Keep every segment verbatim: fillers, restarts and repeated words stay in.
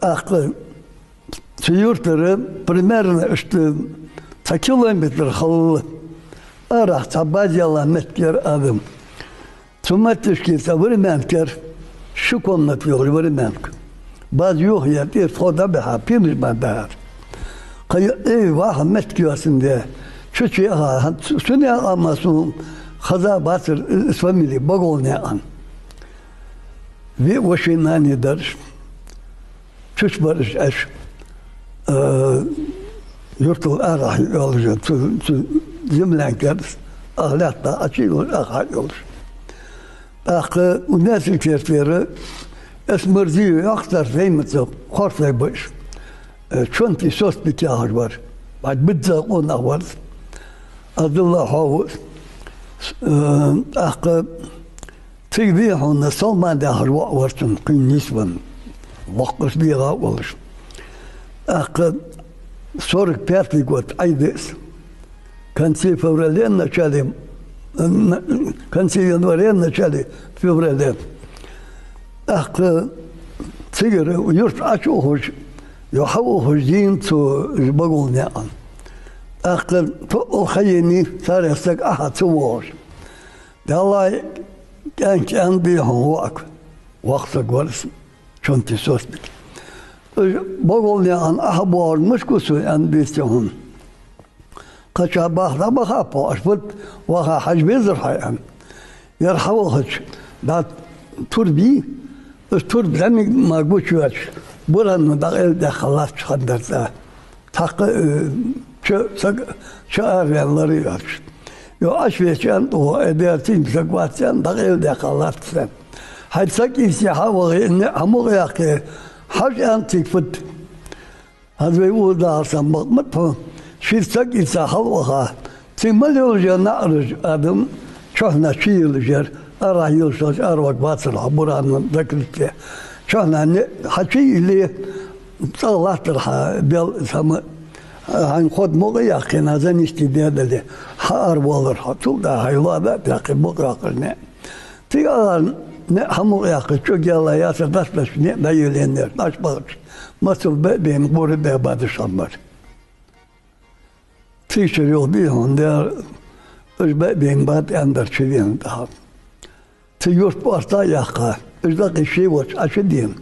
ТӀаккха цу юртара примерно иштта цхьа километр хилла арахьа цхьа база йолла моттиг яр, Адам. Цу моттигашка цхьа времянка яр, ши комната йолаш времянка. База юха яр, тӀера тхо дӀабихьа, пенаш ма баьхьар. Кхы, э, ваха моттиг йоацандаь, чу-чу яха, цу-, цу наькъа мара сона хеза бацар, э, из фамили Боголнаькъан. Виъ воши нани дар уж. Чу-чу бар уж Ӏеш, э, юртал арахьа йолаш, цу, цу землянкера, ах лаьтта Ӏочуйолаш, ах хьайолаш. ТӀаккха у Наьсарен кертера Эсмурзиев йоах цар зӀамига, Хорсой ба уж. Э, Чонтий Сосбик яхаш вар. Баьд бизза къонах вар из. Адалла хьо ва. Э, тӀаккха цига, дий хьона, Салман яхаш воӀ вар цун, кхы нийсвенна. Лакхаш дегӀа а волаш. ТӀаккха сорок пятый год Ӏайда из. Конце февраля, начале, н-, конце января, начале февраля. ТӀаккха цигара юрта Ӏочуухаш, юха ухаш дийна цу Боголнаькъан. ТӀаккха тоъал ха еннай, царех саг Ӏоха ца воагӀаш. Даллахь, кӀаьнк аьннад, дий хьона, воӀага. Воккха саг вар из, Чонтий Сосбик. Уж Боголнаькъан Ӏоха боагӀаш мишта гу сона, аьннад, дийцад хьона. Кхычахьа баха дӀабахаб хьо, аш фуд, ваха хьажа везар хьо, аьнна. Ер хьавахача, дӀа турба йий, из турба зӀамига мара гучайоацаш, буран дӀакъайладаьккха латташ хиннадар цӀа. Цхьаккха, э, чу, саг чу араваьнна лар йоацаш. Йо, Ӏочувеча, аьннад тӀаккха, э, дера цинга саг вац, аьнна, дӀакъайладаьккха латташ, аьнна. Хьай саг ийца хьавахе, ниӀ хьамукъаяккхе, хьажа, аьннад цига, фуд. ХӀанз вай укхаза дахар санна бакъ ма да хьона, ший саг ийца хьалваха. Цига мел йолаш яр наӀараш, Адам, чухьнахьа чуйийлаш яр, арахьа йолаш йолча араваргвацар хьо, буран закрытие. Чухьнахьа ниӀ хьачуйийле, цӀагӀа латтар хьа, бел сама, хьайна ход мукъа а яьккхе, занести даь дале, хьааравоалар хьо. Цул тӀехьагӀа хьай лоа дӀа а таьккхе, мукъа йоаккхар ниӀ. Цига агӀар ниӀ хьамукъаяккхе, чӀоагӀа яла яцар, дӀа а тӀаш ниӀ дӀайийлаеннаяр, Ӏочубахача, мацал баь а баьнна, гӀура баь бадаш хиннабар. Цигара юха, дий хьона, дера, уж баь а баьнна бад аьннадар чувена тӀехьа. Цу юрта орца а яьккха, уж дӀакъий ши воша Ӏочудена.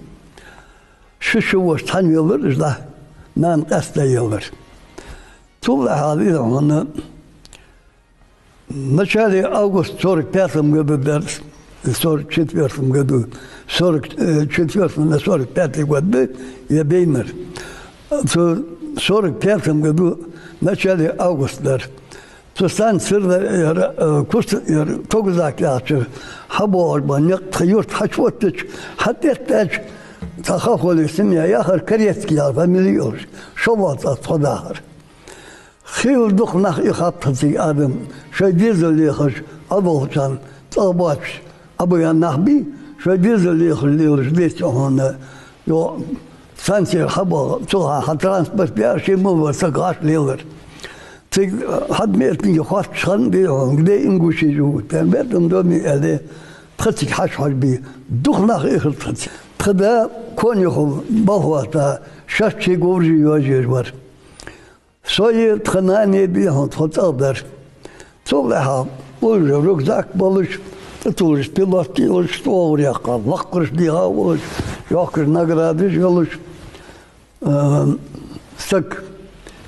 Ши-ши воша цхьана велар уж дӀа, нана къаьстта елар. Цул тӀехьагӀа, дий хьона, в начале августа сорок пятом году дар из, сорок четвёртом году, сорок, э, четвёртый на сорок пятый год да ер байнар. Цу сорок пятом году в начале августа дар. Цу станцера, э, р-, э, куст-, э, Тогузак яхачара хьабоагӀаш ба никъ, тха юрта хьачуоттача, хьатӀаэттача, цхьа хахулий семья яхар, Корецкий яха фамили йолаш, шоллагӀа цӀа тхо дахар. Хийла дукха нах ихаб тха цига, Адам, шоай дезал лехаш, Ӏодолхачарна цӀагӀа боацаш, Ӏобаьнна нах бий, шоай дезал лехаш лелаш, деций хьона, йо, станцера хьабаха, цул хьа транспорт яр, ший мел вар саг гӀаш лелар. Цига хьад метинге хотташ хиннад, дий хьона, где Ингуши живут, там в этом доме аьле, тха цига хьажа хьожабий, дукха нах ихар тха цига. Тха да Конюхов Балхота, шоашта ший говраш йоажаеш вар. Сои тха нанеи, дий хьона, тхо цӀагӀа дар. Цул тӀехьагӀа уже рюкзак болаш, цӀи туллаш, пилотки йолаш, тӀогӀар яьккха, лакхараш дегӀа а волаш, йоккхаш наградаш йолаш, э, саг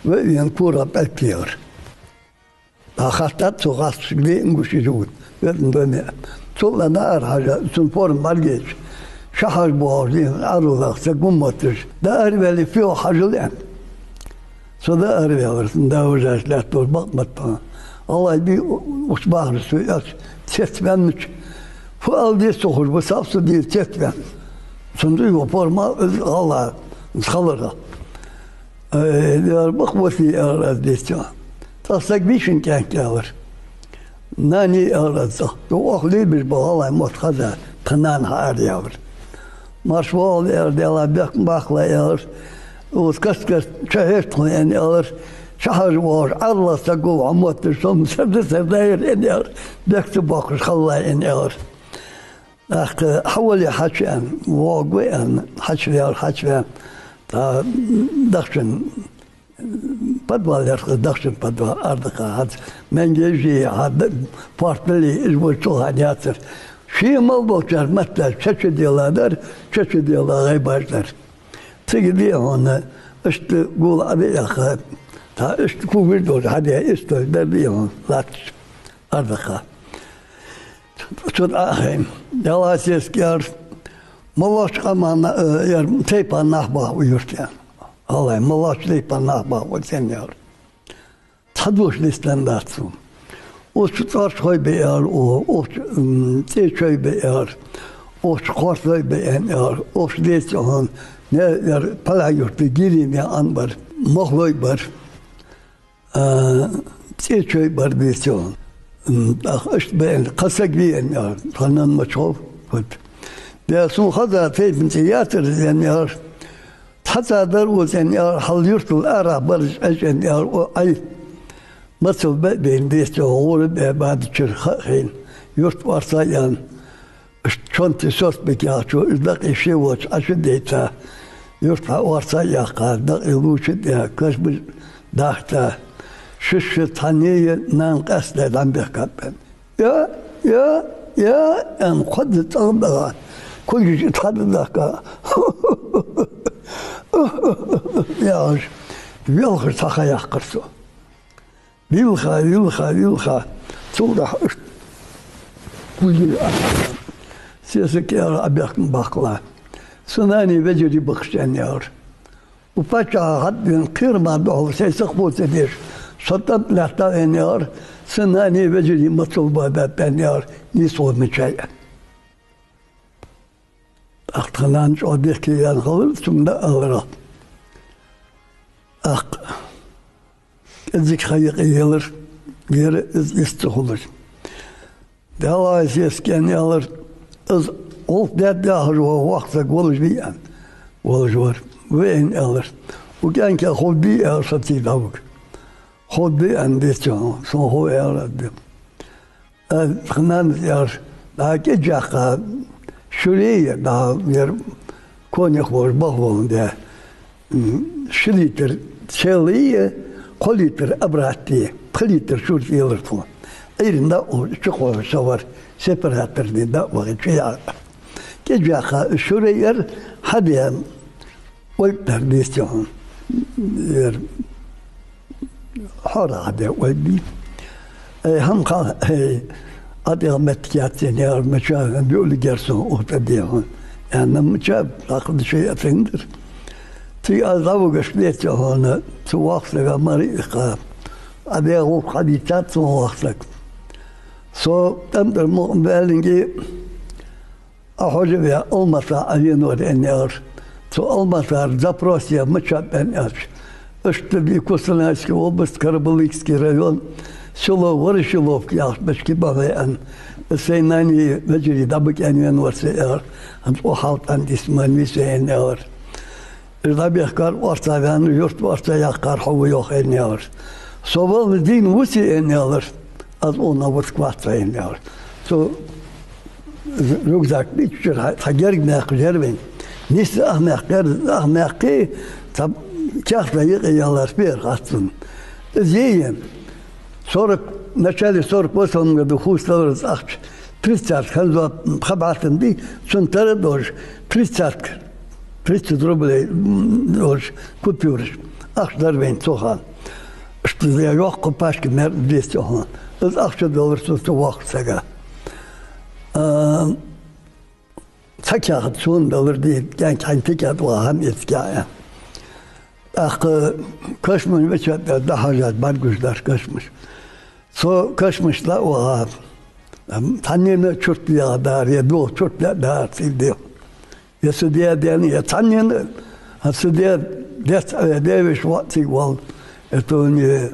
вай вена кора пӀелг кхийхар. ДӀахаттад цо гӀазкхашка, где Ингуши живут, в этом доме. Цул тӀехьа дӀаарахьежа, цун форма бӀаргайча, ше хьажа боагӀаш, дий хьона, Ӏарулах саг ма мотташ, дӀаараваьле, фу йоах хьажал, аьнна. Со дӀаараваьлар, цун да вожаш лаьтта долаш бакъ ма да хьона. ГӀалгӀай бий, укх бахараш цо аьлча, цецваьннача, фу ала деза ца ховш, бусалба со дийра цецваьнна. Цун дуй ва форма, из гӀалгӀа, из халара. Э, яр бакъ васи, аьлар аз, деций. ТӀаккха саг вийшин кӀаьнк, аьлар. Нани, аьлар аз, цӀа. Ду оха лебеш ба гӀалгӀай мотт хеза, тха нана хьаара, аьлар. Марш воагӀалва, аьлар, Даьла бехк баккхалва, аьлар. Укхаза каст-каста чухьерта тхона, аьнна, аьлар. Ше хьажа воагӀаш Ӏарулах саг ва хьо мотташ, со-м сарда-сардаер, аьнна, аьлар. Бехк ца боаккхаш хилалва, аьнна, аьлар. ТӀаккха хьавола хьачувена, воагӀа аьнна, хьачувена, хьачувена. ТӀаккха дахчан подвал яр, дахчан подвал, арадаха хьац, менгежи, хьа д-, портали, из бу чулхана яцар. Ший мел болчар матташ чачу дела дар, чачу дела гӀайбаш дар. Цига дий хьона, иштта гул а дий яха, тӀа иштта кугаш долаш хьаде, иштта дар дий хьона, латташ, арадаха. Цу тӀа а хайна, Даьла сесаг яр, моллагӀча къаман, э, яр, тайпан нах баха ва юрта. ГӀалгӀай, моллагӀча тайпан нах баха ва цӀен яр. Цхьа дош дицдан дац цо. Укх чу цӀарчхой бе яр, о, укх чу, м, цӀечой бе яр, укх чу кхорсой бе яр, укх чу деций хьона, не яр, палахь юрта гири не ан бар, мохлой бар. А, цӀечой бар деций хьона. М, ах, иштта бе яр, кхо саг вий яр, тхо нан мачхов, вот. Де сона хаза тайпан цӀи яцар из яр. Цхьацца дар укх цӀен яр, хьал юртал арахьа бараш Ӏеш яр, о, Ӏай. Мацал бе бейна деций хьона, гӀура бе бадачура ха а хайна, юрт орца а яьнна. Иштта чонти сос бекъяхачо, из дакъий ше воацаш Ӏочудайта, юрт хьа орца а яьккха, дакъий лувча а даь, кашбаш дахта, шишша цхьанне а нана къаьстта дӀа ма бехкаб аьнна. «Я, я, я», аьнна, кхозза цӀагӀа баха, кулгаш тӀа хьадахка. Яхаш, велхаш цхьа ха яьккхар цо. Вилха, вилха, вилха. Цул тӀехьа иштта кулгаш а, сесаг яр, Ӏобехка баккхалахь. Са нанеи вежарий бахаш яр. Укх паччахьа хьадвена кхерам а духьал, сай сахбо ца деш, со тӀам тӀа лаьтта вена яр, са нанеи вежарий мацал бабаьб яр, нийсхо мичай. ТӀаккха тха нана чӀоагӀа дехке яьнна хилар, цунна дӀаалар. ТӀаккха кӀезига ха юкъе елар, вера из йист ца хулаш. Даьла сесаг яр, из гӀулакх даьд яхаш вола воккха саг волаш вий аьнна. Волаш вар. Ва аьнна аьлар. Укх кӀаьнка ховргдий аьлар со цига дӀавуга. Ховргда аьнна деций хьона, сона хов аьлар аз де. Э, тха нанас аьлар, дӀа кӀеж яьккха, шуре а, дӀа ер конюх волаш баха волна де. М, ши литр целый, кхо литр обратный, пхи литр шура елар тхона. Ӏуйранна дӀа а ухаш, чукхоачаш со вар, сепараторни дӀа а вахе, чу яр. КӀеж яьккха шуре яр, хьаде, ойк дар деций хьона. Ер хьора хьаде ойк дий. Ай, хӀама кхалха, ай, Ӏа тӀехьа моттиг яц аьнна яр, мича биъулиг яр сона укх тӀа дий хьона. Аьнна, мича, лакха да шоай а тайна дар. Цига аз дӀавугаш деций хьона, цу воккхача сага мара а иккха. Ӏа де гӀулакх хьадийцад сона воккха саг. Со тӀем тӀара мукъам баьллинге, Ӏа хьожа ве Алмата Ӏа венавар аьнна яр. Цу Алматара запрос е мичаб аьнна аьлча. Иштта да Костанайская область, Карабулакский район, село Ворошиловка яхаш бечки бахе аьнна. Сай нанеи вежарий дӀабига аьнна венавар со яр. ХӀанз укх хьалтӀа дисман висе аьнна яр. Из дӀабехкар орца ваьнна, юрт орца яьккхар хьо ва йоах аьнна яр. Со валла дийна вусе аьнна яр. Аз укханна вутка вац аьнна яр. Цу рюкзак биччара хьа-, цхьа герга маькх яр вайна. Нийсса ах маькх яр, ах маькхе, цхьа кехат юкъе яллар фер хац цунна. Из е е. Сорок, в начале сорок восьмом году хувцадалар из ахча. Тридцатка хӀанз а пха бӀатан дий, цунна тара а долаш, тридцатка, тридцать рублей, м, долаш купюраш. Ахча дар вайна цу хана. Иштта я йоккха пачка мара деций хьона. Из ахча далар цо цу воккхача сага. А, цхьа кехат сона далар дий, кӀаьнк хьайна тика тӀа ваха хӀама эцкъяь. ТӀаккха кашамаш вича тӀа дӀахьажа бӀаргагуш дар кашамаш. Со кашамаш дӀа а ваха, цхьаннена чурт яха дар, е догӀа чурт яа дар цига де. Е са даь-даь, е цхьаннена, а са даь, даь-, даь-веший воӀ цига вал. Это у неё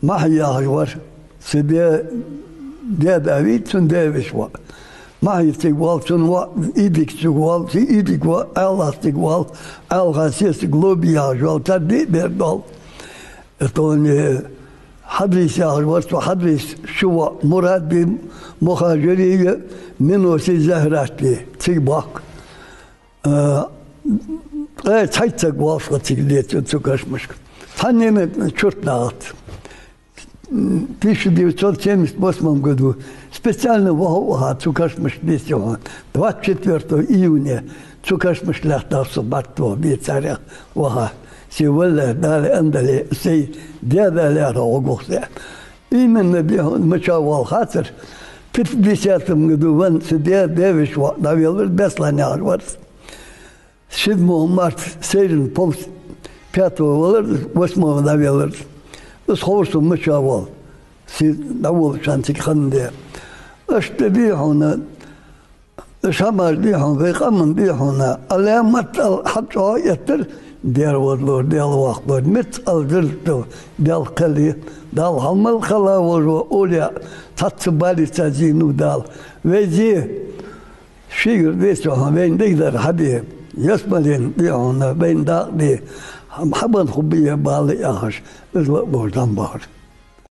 Махьи яхаш вар. Са даь, даь-да вий, цун даь-веший воӀ. Махьи цига вал, цун воӀ Идик цига вал, цу Идик воӀ Ӏаьлас цига вал, Ӏаьлха сесаг Лоби яхаш вал, цар диъ бер доал. Это у неё Хьадрис яхаш вар цу, Хьадрис ши воӀ, Мурад-бий, Мухажирий, Минусий, Захьратдий, цига боккха. Э, ткъаь цхьайтта саг волаш хиннад цига, де, цу, цу кашамашка. Цхьаннена чурт нагӀат. Тысяча девятьсот семьдесят восьмом году специально ваха а ваха цу кашамашка, деций хьона. Двадцать четвёртого июня цу кашамашка лаьттав со, бӀаргтоха, бе, царех ваха. Се валлалехь, Дала аьнна дале, сай даь-даь лаьрхӀа гӀоргва-кх со. Именно, дий хьона, мича воал хацар. Пятидесятом году венна са даь, даь-веший воӀ дӀавеллар, Беслан яхаш вар. Седьмого марта сайран полс пятого валар, восьмого дӀавеллар. Из ховр сона мича воал. Се дӀаволлаш санна цига хинна де. Иштта, дий хьона, шамаш, дий хьона, вай къаман, дий хьона, Ӏаламат ала хьачӀоагӀъеттар, дера вадалора, Даьла ваккхалора, мец ала дерза Даьла кхел я, Дала хьалмагӀа хила вожо, овлияъ, цхьацца балийца зийнав Дала. Вай зе, шийгара, деций хьона, вайна дегадар хьабе, ялсмален, дий хьона, вайна дакъа де, хьабенна хургба бала яхаш, из ла а бохаш дӀа ма бахар.